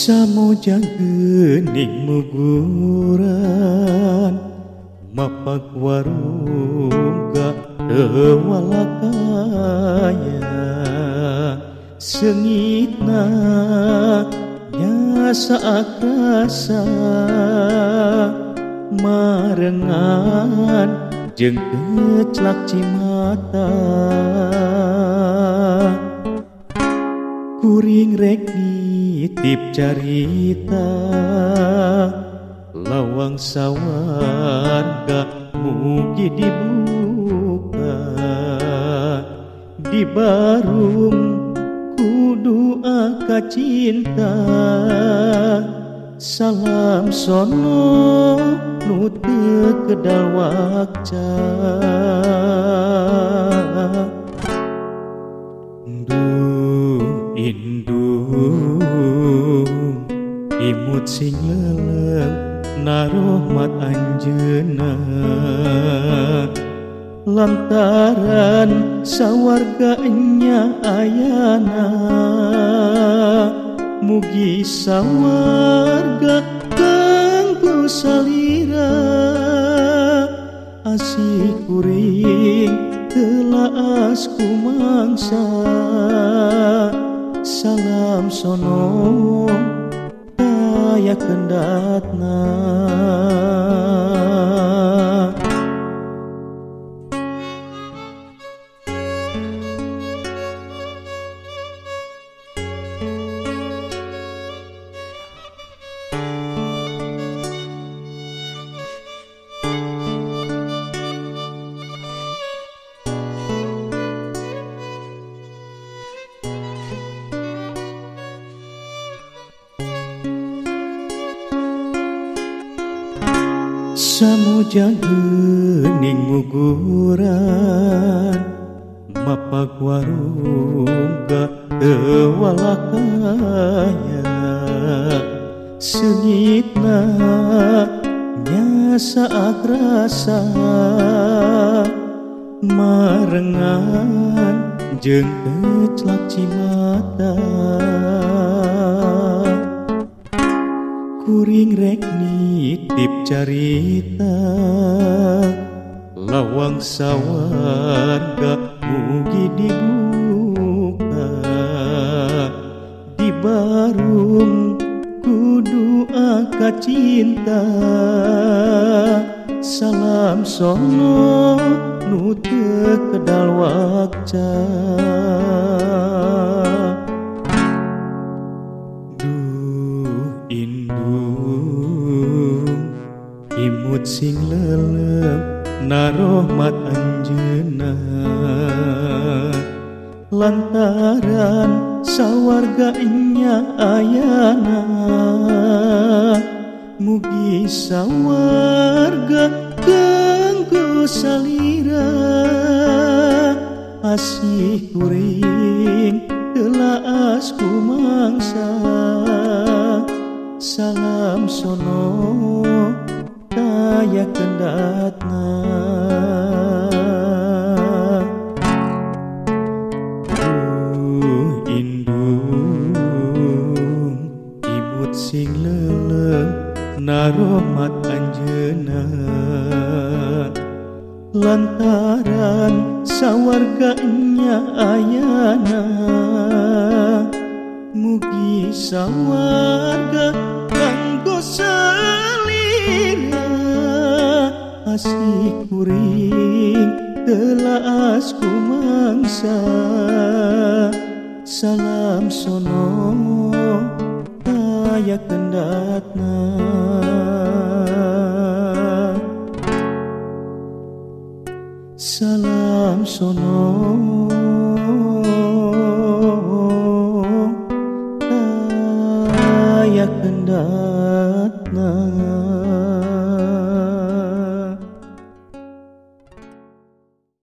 Samuja geuning muguran mapak warungga teu walakaya seungitna nya saat rasa marengan jeung keclak cimata kuring rek nitip carita lawang sawarga mugi dibuka di barung kudu aka cinta salam sono nu teu kedal wakca duh indung imut sing leleng narohmat anjeunna lantaran sawarga nya ayana mugi sawarga kanggo salira asih kuring telaas kumangsa salam sono taya kendatna. Samuja geuning muguran mapak warungga teu walakaya seungitna nya saat rasa marengan jeung keclak cimata kuring rek nitip carita lawang sawarga mugi dibuka di barung kudu aka cinta salam sono nu teu kedal wakca imut sing lelem narohmat anjeunna lantaran sawarga nya ayana mugi sawarga kanggo salira asih kuring telaas kumangsa salam sono taya kendatna. Duh indung imut sing leleng narohmat anjeunna lantaran sawarga nya ayana mugi sawarga kanggo salira asih kuring telaas kumangsa salam sono taya kendatna. Salam sono taya kendatna.